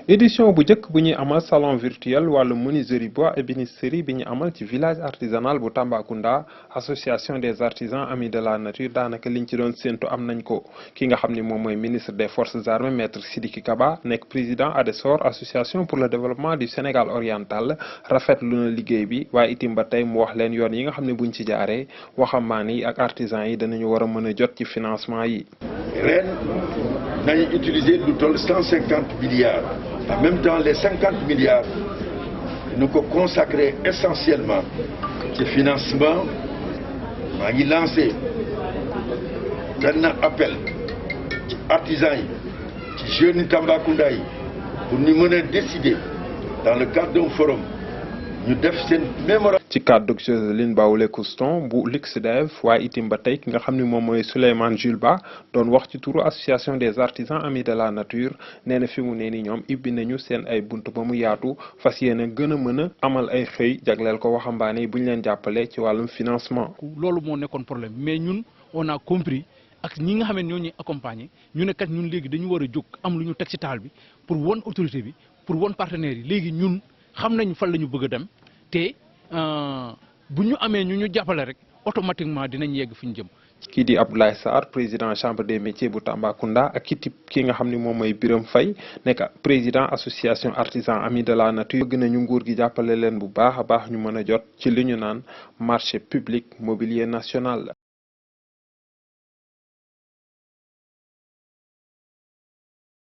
édition bu njëkk bu ñuy amal salon virtuel wàllu menuiserie bois ébénisterie bi ñu amal ci village artisanal bu Tambacounda association des artisans amis de la nature daanaka liñ ci doon séentu am nañ ko ki nga xam ni moom mooy ministre des forces armées maître Sidiki Kaba nekk président ADESOR association pour le développement du Sénégal oriental rafetlu na liggéey bi waaye itim ba tey mu wax leen yoon yi nga xam ne buñ ci jaaree waxambaane yi ak artisans yi danañu war a mën a jot ci financement yi. ren nañu utiliser lu toll 150 milliards. En même temps, les 50 milliards, nous consacrer essentiellement au financement. Je lancé un appel aux artisans, aux jeunes Tambacounda pour nous mener à décider dans le cadre d'un forum. Ñu def seen mémorandum ci cadre Joseline Baoulé Couston bu LUXDEV waaye itim ba tey ki nga xam ne moom mooy Souleymane Jules Ba doon wax ci turu association des artisans amis de la nature nee na fi mu ne ni ñoom ibbi nañu seen ay bunt ba mu yaatu fas yéene gën a mën a amal ay xëy jagleel ko waxambaane yi bu ñu leen jàppale ci wàllum financement. loolu moo nekkoon problème mais ñun on a compris ak ñi nga xam ne ñoo ñuy accompagner ñu ne kat ñun léegi dañu war a jóg am lu ñu teg ci taal bi pour won autorité bi pour won partenaires yi léegi ñun xam nañ fan la ñu bëgg a dem te bu ñu amee ñu jàppale rek automatiquement dinañ yegg fi ñu jëm. kii di Abdoulaye Sarr président chambre des métiers bu Tambacounda ak ki nga xam ni moom mooy Birame Faye nekk président association artisan amis de la nature bëgg nañu nguur gi jàppale leen bu baax a baax ñu mën a jot ci li ñu naan marché public mobilier national.